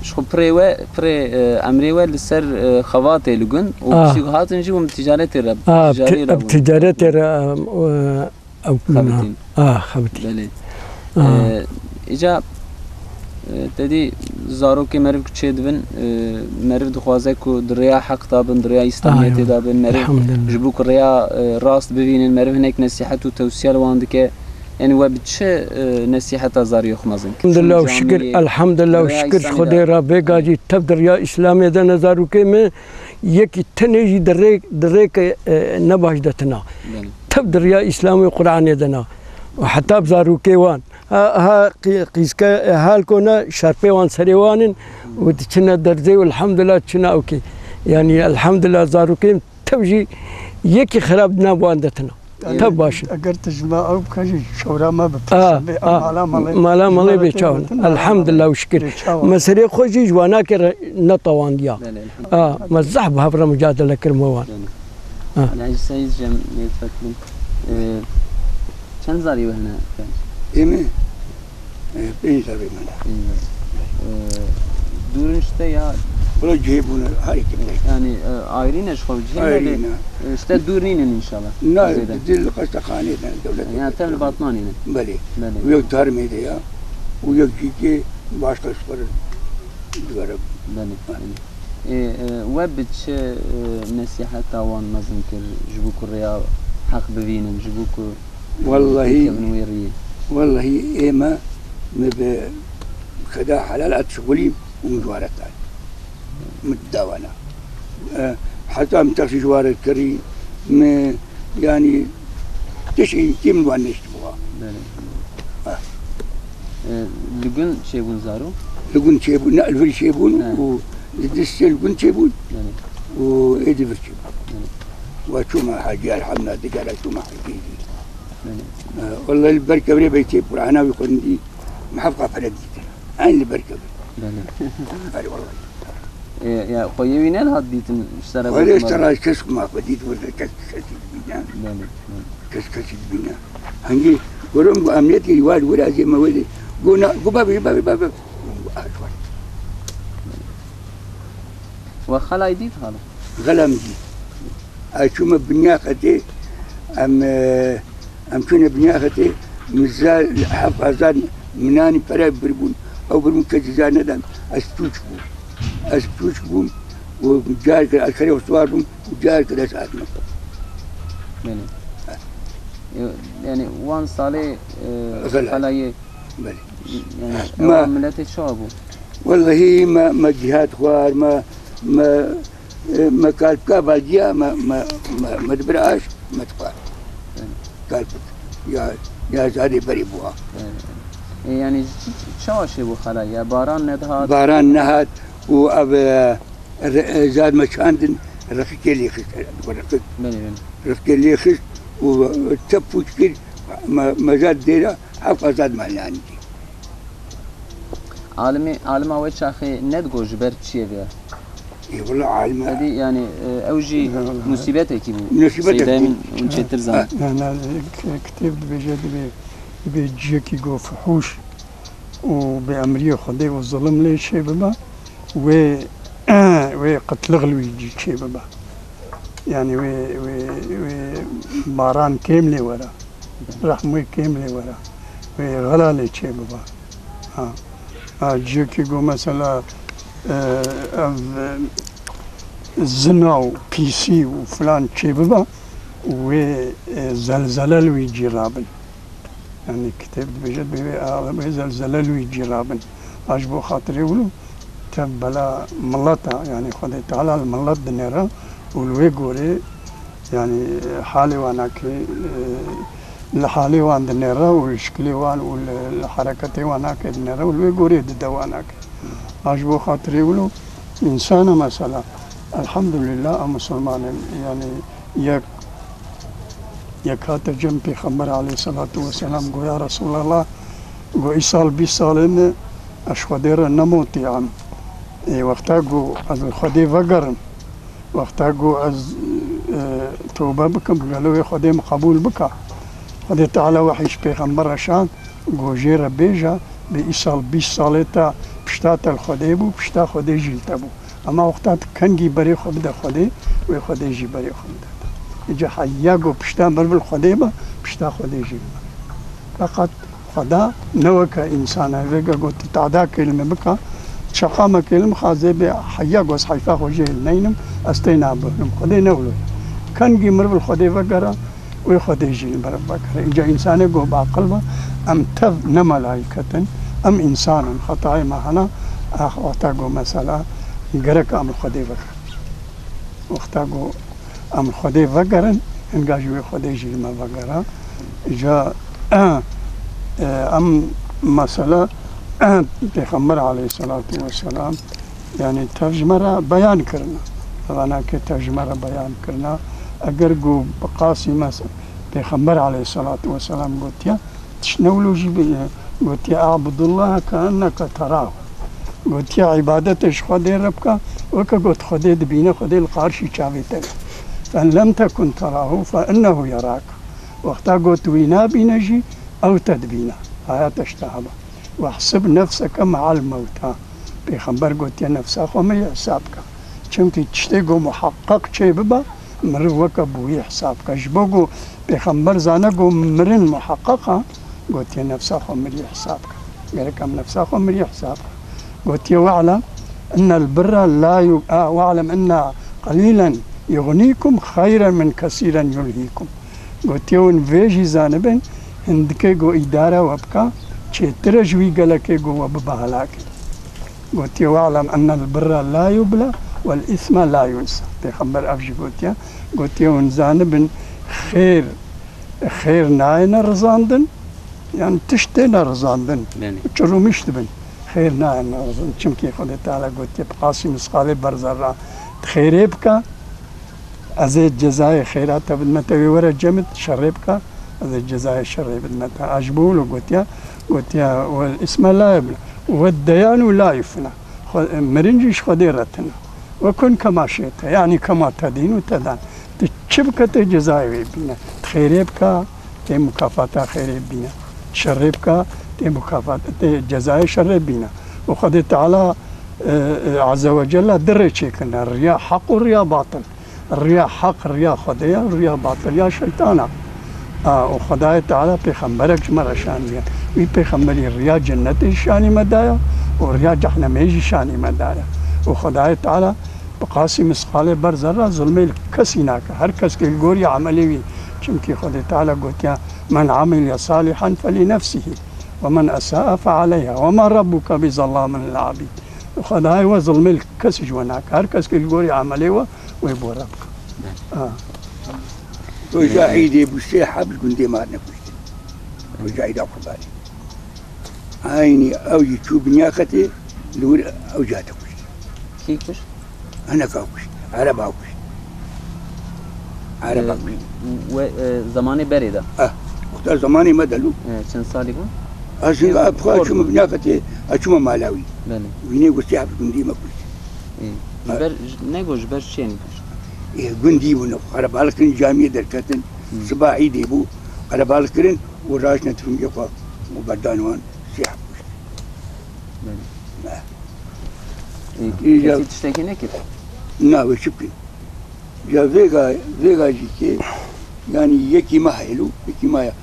ji xwe pirê we, pirê, e, emrê we li ser, e, xebatê li gund û Ah. piştî ku hatin jî hûn bi ticaretê re, Ah, ticarê ti-, re bi hûn. ticaretê re, em, e, ew Xebitîn. Ah, xebitîn. Belê. Ah. E, îca, e, te dî zarokê meriv ku çêdibin, e, meriv dixwaze ku di rêya heq de bin, di rêya Îslamiyetê Ah, de bin, meriv elhamdulillah. ji bo ku rêya, e, rast bivînin, meriv hinek nesîhet û tewsiya li wan dike. Yani we bi çi, e, nesîheta zariyê xwe mezin kir? Elhamdulillah û Çûn şikir, camiyê, elhamdulillah û rêya şikir ji Îslamê Xwedê de. re bêga jî tev di rêya Îslamê de ne zarokê min yekî tenê jî di rê-, di rêke, e, ne baş de tina. Belê. Tev di rêya Îslamê û Qur'anê de na. Û heta bi zarokê wan. Ha, ha, qî-, qîzke, e, hal kone şerpê wan serê wan in û diçine derzê û elhamdulillah çine ewkê. Yani elhamdulillah zarokê tev jî yekî xirab di nav wan de tina. Yani, Tev baş in. eger tu ji me ew bike jî çewra me bi Ah, pêşe bê, ah. mala malê, Mala ji malê me bê re çawan. têgotin, mala Elhamdulillah malê û şikir. bê çawan. Me serê xwe jî ji wana kir ne tawandiya. Belê, elhamdulillah. Ah, me zehf bi hev re mücadele kir me wan. Belê. Ah. Alhecî Seyîd Cem lê fetlî. Ee, çend zarî we hene? Ê me? Ê, pênc zarî me ne. Pênc zarî. Ee, dûr in ji te ya? Wala cihê bûne, her iki bûne. Yani, e, ayrî ne ji xwe cihê ne Ayrî de, ne. e, ji te dûr nînin inşallah. Na, Zêde. di li qestexanê de, dewletê Ya, de. tev li Batmanê ne. Belê. Belê. Û yek Tarmê de ya. Û yek jî ki başka ji xwe re digere. Belê, belê. Ê, e, we bi çi, e, nesîheta wan mezin kir ji bo ku rêya heq bivînin, ji bo ku Wellahî, bikevin wê riyê? Wellahî ê me, me bi xeda helal et şixulî û min ji ware tay. Min dawana. E, heta min texşî ji ware kirî, me, yanî, tişt înkî min wan neşt bûa. Belê. E, li gund çêbûn zaro? Li gund çêbûn, ne, li vir çêbûn He. û li distê li gund çêbûn Belê. û êdî vir çêbûn. Belê. Wa çûma Hacî Elhamna digera çûma Hacî. Belê. E, wallahî li ber kevirê beytê Qur'ana wî xwendî, me hevqa pere dîtin. Eyn li ber kevir. Belê. Erê wallahî. E, ya, xwe yê wî nedihat dîtin ji sera Wele gotina. Sera kes xwe ma xwe dît, werde kes kesî dibîne. Belê, belê. Kes kesî dibîne. Hingî gorim ku emniyetê wal wira zê me wele. Go na, go bavê, bavê, bavê. Go hat war. We xelay dît xalo? Xelam dît. Ez çûme binya xetê, em, e, em çûne binya xetê, min za heft hezar minanî pere biribûn. Ew biribûn kes za nedam. Ez piçûçik bûm. Ez piçûçik bûm û careke ez xerê xwe siwar bûm, careke ez hatime. Belê. E, yani wan salê, e, Xela. Xelayê, Belê. yani, Ma- ewa miletê çawa bû? Wellehî me, me cîhat xwar, me, me, e, me kalpka vaciya, me, me, me, me dibir aş, me dixwar. Belê. Kalpik. Ya, ya zadê berê bûa. Belê. E, yani, çi, çi, çawa çêbû xelayê? Ya baran nedihat? Baran nehat û ev, e, re-, e, zad me çandin, reqikê lê xist, reqik. Belê, belê. Reqikê lê xist û te pûç kir, me, me zad dêra, heft hezar me yanî. Alimê, alima wê çaxê nedigot ji ber çiyê vê? Ê, wela alime. Sedî, yani, e, ew jî Hı hı. musîbetekî bû. Musîbetek Seyda bû. Emîn hûn çêtir zanin. Ha. Ne, ne, k-, kitêb dibêje, dibê, dibê ciyekî go fuhûş û bêemriyê Xwedê û zulm lê çê bibe, wê, wê qitliq li wî cî çê bibe. Yani wê, wê, wê baran kêm lê were. Rehm wê kêm lê were. Wê xela lê çê bibe. Ha. Ha, ciyekî go mesela, e, ev, e, zina û pîsî û filan çê bibe, wê, e, zelzele li wî cî rabin. Yani kitêb dibêje, dibê wê, a, wê zelzele li wî cî rabin. A ji bo xatirê wilo tev bela mileta, yani Xwedê Teala li milet dinêre û li wê gorê, yani halê wan nake, e, li halê wan dinêre û li şikilê wan û li, li hereketê wan nake dinêre û li wê gorê dide wan nake. A ji bo xatirê wilo însana mesela, elhamdulillah, em musulman in, yani yek, yek hate cem Pêxember aleyhisselatu vesselam, go, ya Resulallah, go, îsal bîst salê me ez Xwedê re ne mutî im. Ê, wexta go ez li Xwedê vegerim, wexta go ez, e, tobe bikim, gelo wê Xwedê min qebûl bika. Xwedê Teala wehî ji Pêxember re şand, go jê re bêje, bi îsal bîst salê te pişta te li Xwedê bû, pişta Xwedê jî li te bû. Ema wexta tu kengî berê xwe bide Xwedê, wê Xwedê jî berê xwe bide te. Îca heya go pişta mirov li Xwedê be, pişta Xwedê jî li me. Feqet Xweda ne weke însan e, vêga go tu tada kelime bika, çeqa me kelime xazê bê heya go ez heyfa xwe jê li neynim, ez têna bihlim. Xwedê ne wilo ye. Kengî mirov li Xwedê vegere, wê Xwedê jî li mirov vekere. Îca însanê go bi aqil be, em tev ne melayîket in, em însan in, xetayê me hene, ax, wexta go mesela gerek em li Xwedê vegerin. Wexta go em li Xwedê vegerin, hinga ji wê Xwedê jî li me vegere. Îca, e, em mesela, Pêxember aleyhisselatu vesselam, yani tev ji me re beyan kirine. Evana ke tev ji me re beyan kirine. Eger go bi qasî mes-, Pêxember aleyhisselatu vesselam gotiye, tişt ne wilo jî bi-, gotiye, "A'budullaha keenneke terahu." Gotiye, "Îbadetê ji Xwedê re bike, weke got Xwedê dibîne, Xwedê li qarşî çavê te ye. Fe in lem tekun terahu fe innehu yerake." Wexta got wî nabîne jî, ew te dibîne. Haya te ji te hebe. "Wehsib nefseke me'al mewta." Pêxember gotiye, "Nefsa xwe mirî hesab ke." Çimkî tiştê ku muheqeq çê bibe, miriv weke bi wî hesab ke. Ji bo ku Pêxember zane ku mirin muheqeq e, gotiye, "Nefsa xwe mirî hesab ke." Gerek em nefsa xwe mirî hesab ke. Gotiye, "We'lem innel birra la yu-, a, we'lem inna qelîlen yugnîkum xeyren min kesîren yulhîkum." Gotiye, hûn vê jî zanibin, hindikê ku îdare we bike, çêtir e ji wî gelekê ku we bibe helakê. Gotiye, "We'lem ennel birra la yubla wel îsma la yunsa." Pêxember ev jî gotiye. Gotiye, hûn zanibin, xêr, xêr nayêne rizandin, Yani tişt têne rizandin. Belê. Çirûmiş dibin. Xêr nayên rizin. Çimkî Xwedê Teala gotiye, bi qasî misqalê berzerra tu xêrê bike, ez ê cezayê xêra te bidime te, wê were cem it, şerê bike, ez ê cezayê şerê bidime te. A ji bo wilo gotiye, gotiye, "Wel isme la yebla, wel deyanu la yufna." Xwe-, mirin jî ji Xwedê re tune. "Ve kun kema şi'te", yani kema tedînu tedan. Tu çi bike tê cezayê wê bîne. Tu xêrê bike, tê mukafata xêrê bîne. Şerê bike, tê mukafat, tê cezayê şerê bîne. Û Xwedê Teala, e, e, Azze ve Celle di rê çêkirine. Riya heq û riya batil. Riya heq, riya Xwedê ye, riya batil ya şeytan e. A, û Xwedayê Teala pêxemberek ji me re şandiye. Wî pêxemberî riya cennetê jî şanî me daya û riya cehnemê jî şanî me daya. Û Xwedayê Teala bi qasî misqalê ber zerra zulmê li kesî nake. Her kes ki li gorî emelê wî, çimkî Xwedê Teala gotiya, "Men amile salihan felî nefsihî ve men esaa fealeyha ve ma rabbuke bi zellamin lil abîd." Xwedayê we zulmê li kesî ji we nake. Her kes ki li gorî emelê we, wê bo re bike. Ha. Roja Îdê bû sê heb ji gundê me hatine kuştin. Roja Îda Qurbane. Eynî ew jî çû bi nîyaqetê li wir ew jî hate kuştin. Kî kuş? Hineka kuşt. Ereba kuşt. Ereba Ee, kuşt. We, e, zamanê berê de? Eh, wexta zamanê me de lû. E, çend salî bû? Ez Ee, hinga xor çûme bû. Bi nîyaqetê, ez çûme mala wî. Belê. Wînê got sê heb ji gundê me kuşt. Ê, ji ber, ji, nego ji ber çi, yanî? Ê, gundî bûn, qerebalix kirin, camiyê derketin. Hmm. Siba Îdê bû, qerebalix kirin û raştine tifingê xwe û berdan wan sê heb kuşt. Belê. Ne. Ê, Îja kesî tiştekî nekir? Na, wê çi bikin? Ya vêga, vêga jî ke, yanî yekî me heyl û yekî me ya.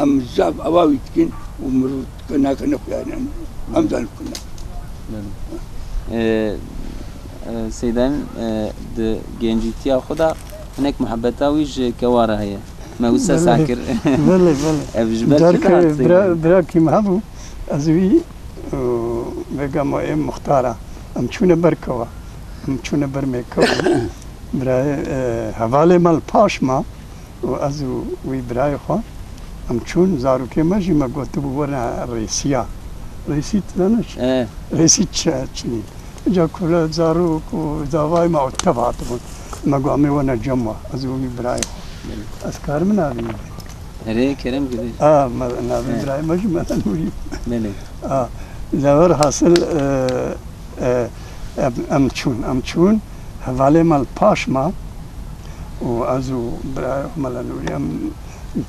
Em zaf ava wî dikin û mirov dike nake ne xuya ne. Em zan dike ne. Belê. E, e, Seyda Emîn, e, di gencîtiya xwe de hinek muhebeta wî ji kewa re heye. Me wisa Belê. Sah kir. Belê, belê. Ev ji ber çi Carke dihat bira-, Seyda Emîn? Birakî me hebû, ez wî, e, vêga me ê muxtara. Em çûne ber kewa. Em çûne ber mêkew. Birayê, e, hevalê me li paş ma û ez û wî birayê xwe, em çûn, zarokê me jî me gotibû werne rêsiya. Rêsî tu zane çi? E. Rêsî çi, çinî? Ca kule zarok û zavayê me ew tev hatibûn. Me got, "Em ê werne cem we, ez û wî birayê xwe." Belê. Ez karim navê wî bêjim? Erê, kerem kir. A, me, navê He. birayê me jî Mela Nûrî. Belê. A, lewelhasil, e, e, em, em çûn, em çûn, hevalê me li paş ma û ez û birayê Mela Nûrî em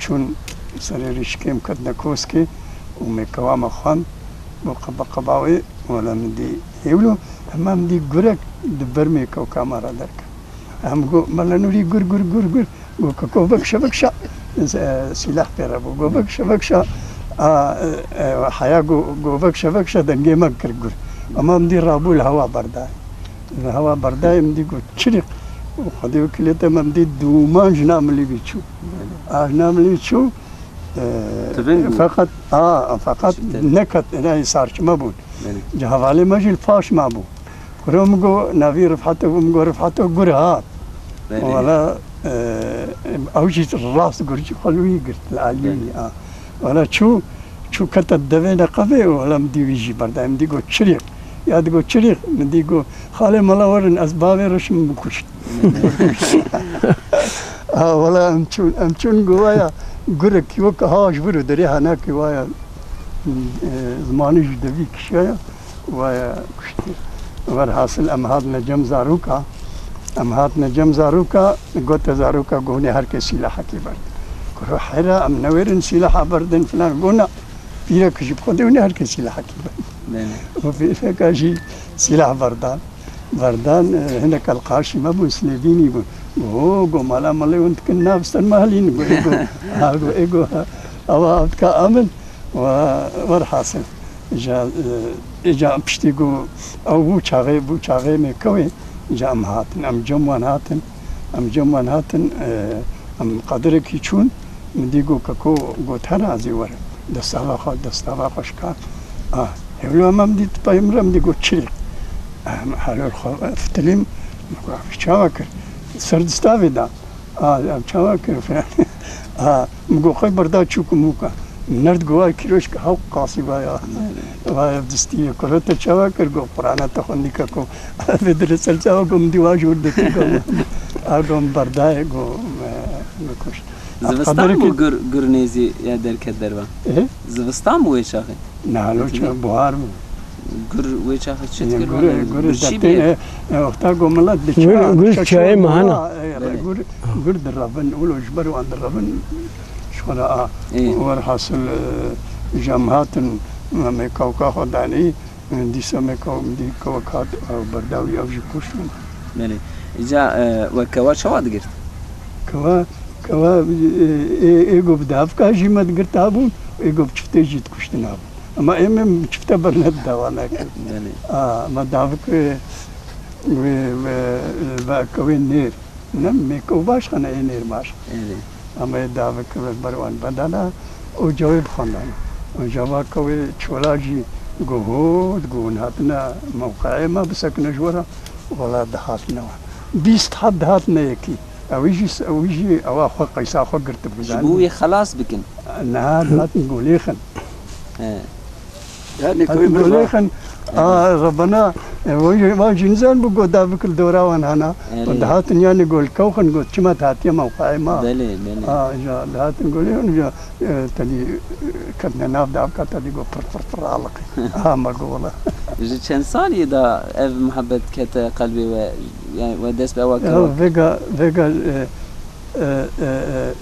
çûn serê rîşikê, em ketine koskê û mêkewa me xwend bo qeba qeba wê, wela min dî hêwlo, hema min dî gurek di ber mêkewka me re derket. Em got, Mela Nûrî, gur, gur, gur, gur. Got, Keko, vekşe, vekşe. E, sîleh pê re bû. Got, vekşe, vekşe. A, e, e, heya got, got, vekşe, vekşe, dengê me kir gur. Ama em dî rabû li hewa berdayê. Li hewa berdayê em dî got, çirîq. Xwedê wekîlê te, em dî dûman ji namilî vî çû. A, ji namilî çû. E, Tivin bû. Feqet, a, feqet Çi te- neket, ne, sarçime bûn. Belê. Ji hevalê me jî li paş me bû. Kuro min got, navî Rifheto bû, min got, "Rifheto, gur hat." Belê. Wala, e, ew jî rast gur jî xwe li wî girt, li alî wî, Belê. a. Wala çû, çû kete devê neqevê, wala min dî wî jî berdayê, min dî got, "Çirîq." Ya digot, "Çirîq?" Min dî got, "Xalê mala werin, ez bavê reşim bikuşt." Ha, wala em çûn, em çûn got, waya gurek wek ha ji vir û derê henakê waya, e, zimanî ji devî kişaya. Waya kuştiye. Werhasil em hatine cem zaroka. Em hatine cem zaroka, gote zaroka, got, "Hûnê her kes sîlahekî berdin." Kuro heyra, em newêrin sîlaha berdin filan. Got, "Na, pîrek jî bi xwe de hûnê her kes sîlahekî berdin." Belê. Û pîreka jî sîlah berdan. Berdan, e, hinek el qarşî me bûn, Silêvînî bûn. Got, "Ho," got, "mala melê hûn dikin nav ser me helîn." Got, ê got, ha, got, ê got, ha, ewa ev dika amin. Wa, werhasil. Ja, e, îca piştî ku ew bû çaxê, bû çaxê mêkewê, îca em hatin, em cem wan hatin, em cem wan hatin, e, em qedirekî çûn, min dî ku keko got, "Her azî were." Destava xwe, destava xwe şikand. Ah, hêvlo em, em dî tipa min re, min dî got, "Çirîq." Em halol xwe fitilîm, min got, "Çawa kir?" Ser distavê da. A, em çawa kir filan. A, min got, "Qey berda çûk û mûka." Nerd go, ay kîroşka hew qasî vaya. Vaya distî ye, kuro te çawa kir? Go, Qur'ana te xwendî keko. Vê dire ser çawa go, min dî wa jor dikir go. A go, min berdayê go, me, me kuşt. Zivistan bû, gur, gur nêzî ya derket derva? E? Zivistan bû wê çaxê? Na, lo ça, buhar bû. Gur wê çaxê çi dikir? Gur, gur dertê, e, e, wexta go milet diçe, gur çayê mahana. Gur, gur direvin, ulo ji ber wan direvin, ji xwe re a. Werhasil, e, ji em hatin, me kawka xwe danî, e, dîsa me kaw, dî kawk hat, e, berdawî ew jî kuştin. Belê. Îca, e, we kewa çawa digirt? Kewa, kewa, e, e, ê go bi davka jî me digirta bûn, ê go bi çiftê jî dikuştina bûn. Ema ê min çifte berned dawa nekir. Belê. A, ma davik wê, wê, wê, wê kewê nêr. Ne, mêko baş xene ê nêr baş. Belê. Ema ê davik wê ber wan bedana û cewê bixwendana. Û ceva kewê çola jî go hot, go hûn hatine mewqeê me bisekine ji we re, wela dihatine wan. Bîst heb dihatine yekî. Ew jî, ew jî ewa xwe qeysa xwe girtibû. Ji bo wî xelas bikin. Niha dihatin golê xin. He. Hatin golê xin. A, Rebena, e, wan jî, wan jî nizan bû go davik li dora wan hana. Erê. Û dihatin yani gol kew xin got çima hatiye mewqeê ma. Belê, belê. A, ja, dihatin golê xin, ja, e, tedî, e, ketine nav davka tedî go pir, pir, pir aliqî. Aha, ma go wela. Ji çend salî da ev muhabbet kete qelbê we? Yani we dest bi ewa kir? Ya, vêga, vêga, e, e, e, e,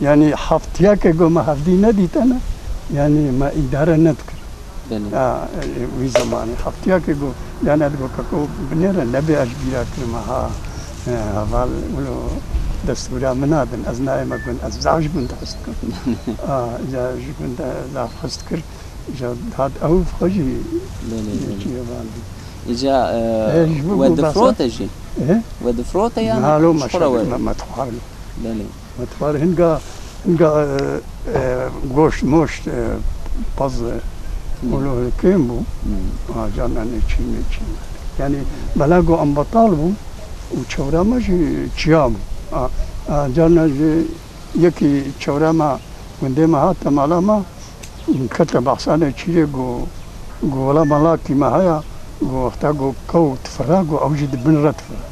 yani heftiyake go me hevdî nedîtene, yani me îdare nedikir. Belê. Ya, e, wî zemanî heftiyake go, yani ez go keko binêre nebe ez bîra kirime ha, e, heval wilo destûra min nadin, ez nayê me gund, ez zaf ji gund hez dikim. A, ya ji gund zaf hez dikir. Îca hat ew xwe jî. Belê, belê. Çi ye van bî. Îca, e, e, ji bo we difrote jî? E? We difrote yan? Na, lo, ji xwe re we? Me, me dixwar. Belê. Me dixwar hinga, hinga, e, e, goşt moşt, e, pez, e, hmm, wilo kêm bû. Hmm. Ha, carna ne çî, ne çî. Yani bela go em betal bû û çewra me jî çiya bû. Ha, ha, carna jî yekî çewra me gundê me hate mala me. Kete behsa nêçîrê go, go wela melakî me haya, go wexta go kew difira, go ew jî di bin re difira.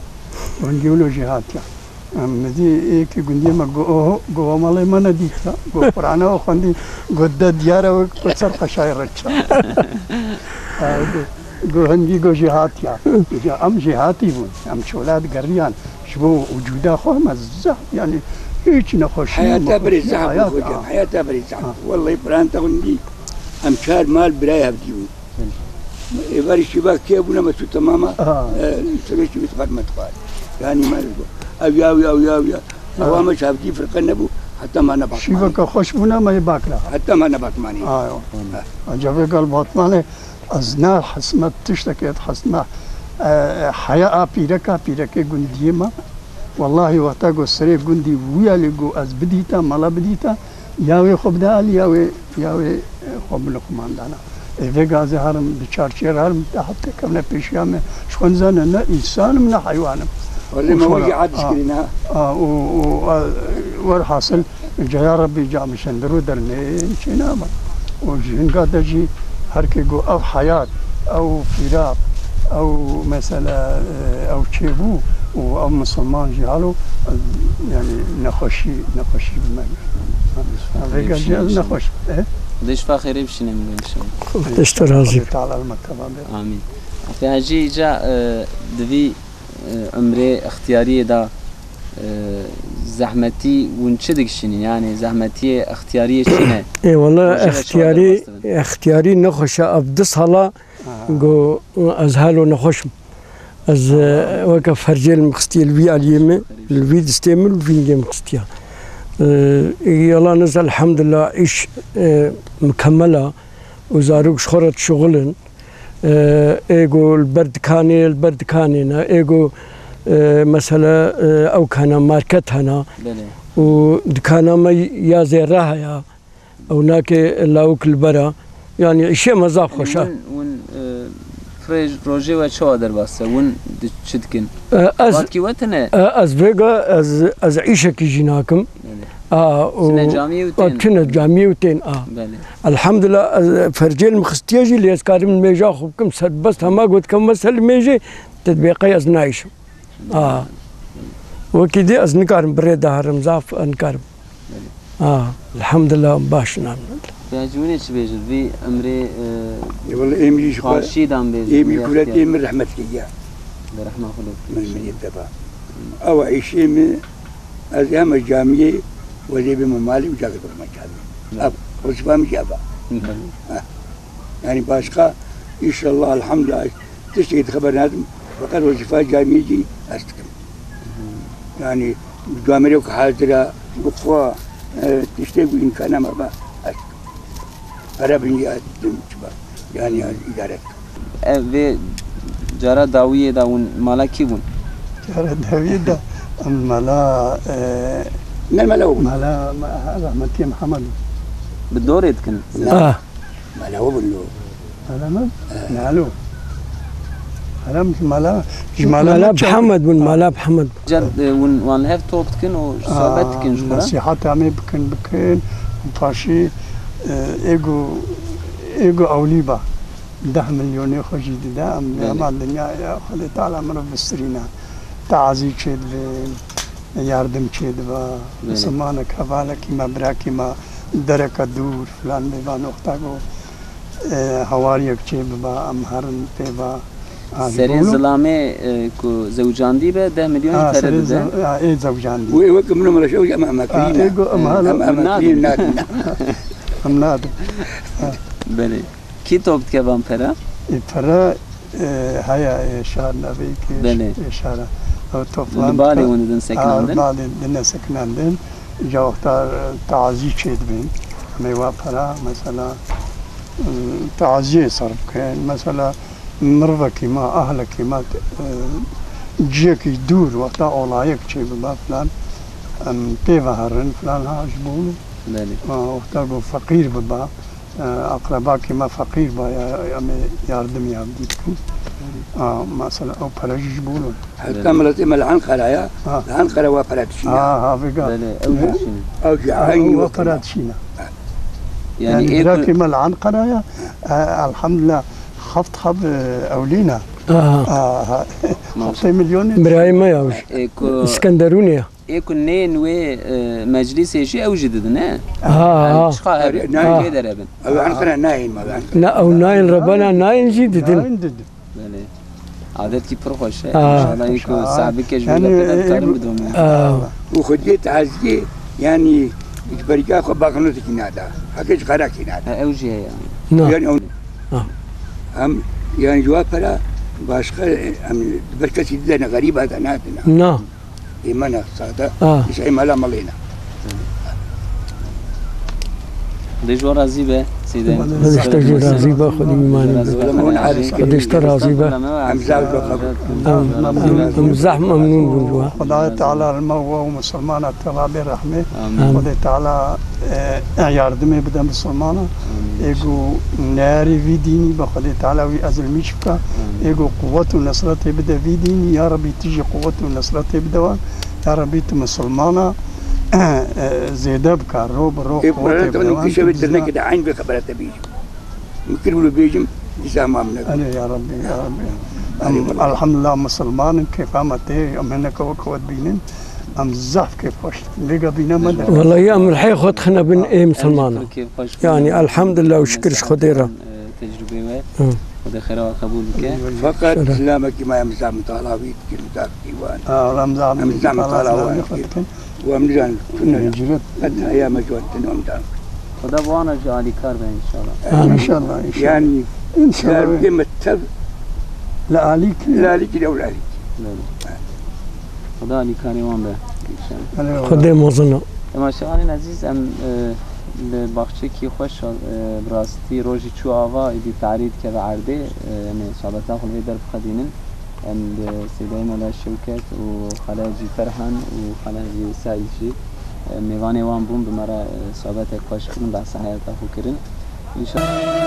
Wengî wilo jî hatiya. Em, min dî êkî gundiyê me go, oho, go we melê me nedîta. Go Qur'ana we xwendî, go de diyar e wek ku ser qeşayê re çar. Ha, go, go hingî go jî hatiya. Îca em jî hatî bûn. Em çola digeriyan. Ji bo wicûda xwe me zehf, yani hiç nexweşî, heyata berê zehf bû, hocam, heyata berê zehf. Ha. Wellahî, piranta xwe dî, em çar mal birayê hevdî bûn. Belê. Êvarî şîva kê bûne me çû temama, ha, e, sibê şîvê xwe me dixwar. Yani me ji bo ew ya, ew ya, ew ya, ew ya. Ha. Ewa me ji hevdî firqe nebû, heta me ne Batmanê. Şîveke xweş bûne me yê bakira. Heta me ne Batmanê. Ha, yo. Ha. Ancak vê gal Batmanê Ez ne hesme tiştekê, ez hesme, e, heya a pîreka, pîrekê gundiyê me. Wellahî wexta ku serê gundî wî alî ku ez bidîta, mala bidîta, ya wê xwe bide alî, ya wê, ya wê, e, xwe bi luqman dana. Ê vê gazê herim, bi çarçiyê re herim, te heft têkevne pêşiya me. Ji xwe nizane ne însan im, ne heywan im. Wellê me wî jî hadis kirî ne. A, û, û, a, werhasil, Ca ya Rebbî, ca min şendir û dernê çênaba. Û ji hinga de jî her kê got ev heyat, ew fîraq, ew mesele, e, ew çêbû û ew misilman jî halo, e, yani nexweşî, nexweşî bi me girt. Vêga jî ez nexweş. E? Xwedê şifa xêrê bişîne min. Xwedê ji te razî be. Teala li me teva be. Amîn. Efê Hecî, îca, e, di vî e, umrê extiyariyê de, e, zehmetî hûn çi dikişînin? Yani zehmetiyê extiyariyê çi ne? Ê, wala extiyarî, extiyarî nexweş e. Ev du sala ku ez halo nexweş im. Ez, e, weke fercê li min xistiye, li vî aliyê min, li vî distê min, li vî ningê min xistiye. E, yala niz elhamdulillah îş, e, mukemmel e û zarok ji xwe re dişuxulin. E, ê ku li ber dikanê, li ber dikanê ne. Ê ku, e, mesela, e, ew kana market hena. Belê. Û dikana me ya zêre heye. Ew nake lawik li bera. Yani îşê me zaf xweş e. Hûn, hûn, e, roj-, rojê we çawa derbas e? Hûn di-, çi dikin? E, ez, Vakî we tune? E, ez vêga, ez, ez îşekî jî nakim. Belê. A, û Çine camiyê û tên. Çine camiyê û tên, a. Belê. Elhamdulillah, ez fercê li min xistiye jî, lê ez karim mêja xwe bikim serbest, hema got kevme ser li mêjê, te dibê qey ez nayişim. A. Wekî dî ez nikarim bi rê de herim, zaf nikarim. Belê. A, elhamdulillah, baş in, elhamdulillah. Te ji winê çi bêjin? Vî emrê, e, Ê, wele êm jî ji xwe, Xweşî dan bêjin, êm jî ya kuret xiya. Êm rehmet kiriye. Bi rehma xwe lê. Min, min yê teba. Ewa îşê min, ez hema camiyê wezê bê min malê û cakê bixme çavê. Belê. Ev, wezîfa min jî ev e. Belê. Ha. Yani başka, inşallah, elhamdülillah, tiştekî di xeber nadim, feqet wezîfa camiyê jî ez dikim. Yani, camêrek hazir e, bi xwe, e, tiştê ku îmkana me be, ez dikim. Pere bin ya din çi be, yani, ez îdare dikim. Ev vê cara dawiyê de hûn mala kî bûn? Cara dawiyê de em mala, e, Ne mala bû? Mala, ma-, rehmetî Mihemed. Bi dorê dikin? Ne. Ah. Mala we bûn lo. Mala me? Eh. Nalo. Mala, mala, ji mala Mala me çaw- Mihemed bûn, Ah. Mala Mihemed. Cad, e, hûn wan hev top dikin û sohbet Ah, dikin ji xwe re? Nesîheta me bikin, bikin. Û paşî, e, êgo, êgo ewlî ba. Deh milyonê xwe jî dide, em Belê. Hema dinyayê Xwedê Teala mirov bistirîne. Teazî çêdibin, yardim çêdibe. Belê. Misilmanek, hevalekî me, birakî me, dereke dûr filan bê, van wexta ku, e, hawariyek çêbibe, em herin pê ve. Ha, ji Serê bo zilamê, e, ku zewcandî be, deh milyon Ha, ji pere serê dide. Ze-, ha, ê zewcandî. Wê weke min û meleşe wî em, em Ha, kirîne. Ê go em hala Em, em Em nadin. kirîne. Em nadin. Ha. Belê. Kî top dike van pera? Ê pera, e, haya, e, şar navê ki Belê. E, şara. Ew Li toplan balê ka-, hûn didin ha, sekinandin? Balê dine sekinandin. Ca wexta, e, tazî çêdibin. Em ê wa pera, mesela, e, taziyê sarf bikin. Mesela, mirvekî ma, ahlekî ma, e, ciyekî dûr, wexta olayek çêbiba filan, em pê ve herin filan ha ji bo Belê. Ma wexta ku feqîr biba, e, aqrebakî me feqîr ba ya, em ê yardim ya dî bikin. A, mesela ew pere jî ji bo Heta Belê. Miletê me li Enqera ya, Ha. Li Enqera wa pere dişîne. Ha, ha, vêga. Belê, ew jî Ne? dişîne. Ew jî Ha, eynî wa wek pere me. dişîne. Yani Yani ê ku birakî me li Enqera ya, e, elhamdulillah, heft heb, e, ewlîna. Aha. A, ha. Maşallah. Heftê milyonê Birayê me ya wî. Ê ku Îskenderûnê ya. Ê ku nên wê, e, meclîsê jî ew jî didin, ne? Ha, Yani ha. Çiqa hebin, Nayên. Kê derebin? Ew Enqera nayên me, ew Enqera. Ne, ew nayên rebena, nayên jî didin. Nayên didin. Belê. Adetkî pir xweş e. Ha. Înşallah ê ku Ha. sahibike ji Yani, wî re pê de e, dikarin e, bidomînin. Ha. Û xwediyê taziyê, yani ji beriya xwe baxinotekî nada. Heke ji xerakî nada. Ha, ew jî heye. Na. Yani ew Ha. Em, yani ji wa pera başka, em, ber kesî dide ne, xerîba de nadine. Na. Ê me ne, sade, Ah. îş ê mela melê ne. Xwedê ji we razî be, Seyda. Xwedê ji te jî razî be, Xwedê îmanî be. Xwedê ji te razî be. Em zaf Em, em, em zaf memnûn bûn ji we. Xwedayê Teala li me we û misilmana teva bê rehmê. Amîn. Xwedê Teala, e, yardimê bide misilmana. Amîn. Ê ku neyarê vî dînî be, Xwedê Teala wî ezilmîş bike. Amîn. Ê ku quwet û nesretê bide vî dînî. Ya Rebî tu jî quwet û nesretê bide wan. Ya Rebî tu misilmana, e, zêde bike. Ro bi ro Ê quwetê bide wan. Ê ku tu dernekê de eyn vê xebere te bî. Min kir wilo bêjim, dîsa mam ne. Erê ya Rabbî, ya Rabbî. Erê Em, wele. Elhamdulillah, misilman in, kêfa me tê, em hineke wek we dibînin. Em zaf kêfxweş dikin. Lêga bîne me de. Welayi em rihê xwe dixine bin ê misilmanan. Em jî kêfxweş bûn. Yani, elhamdulillah û şikir ji Xwedê re. Tecrübê we. Hı. Xwedê xêra we qebûl bike. Feqet Şeref. Silamekî me em zaf mitala wî dikin, zaf dîwan. Ha, em zaf Em zaf mitala mitala wî wî dikin. Û em nizanin tune ne. Hicret. Qet heya me ji wan tune em dan. Xweda bi wan re jî alîkar be înşallah. Amîn. Înşallah, înşallah. Yani, înşallah. Li me tev Li alîkî. Li alîkî de ew li alîkî. Belê. Xweda alîkarê wan be înşallah. Belê, Xwedê mezin e. Temaşevanên ezîz, em, e, li baxçekî xweş, e, bi rastî rojî çû ava, êdî tarî dikeve erdê, e, em ê sohbeta xwe li vê der biqedînin. Em bi Seydayê Mela Şewket û Xalê Hacî Ferhan û Xalê Hacî Seîd jî, e, mêvanê wan bûn, bi me re, e, sohbetek xweş kirin, behsa heyata xwe kirin. Înşallah.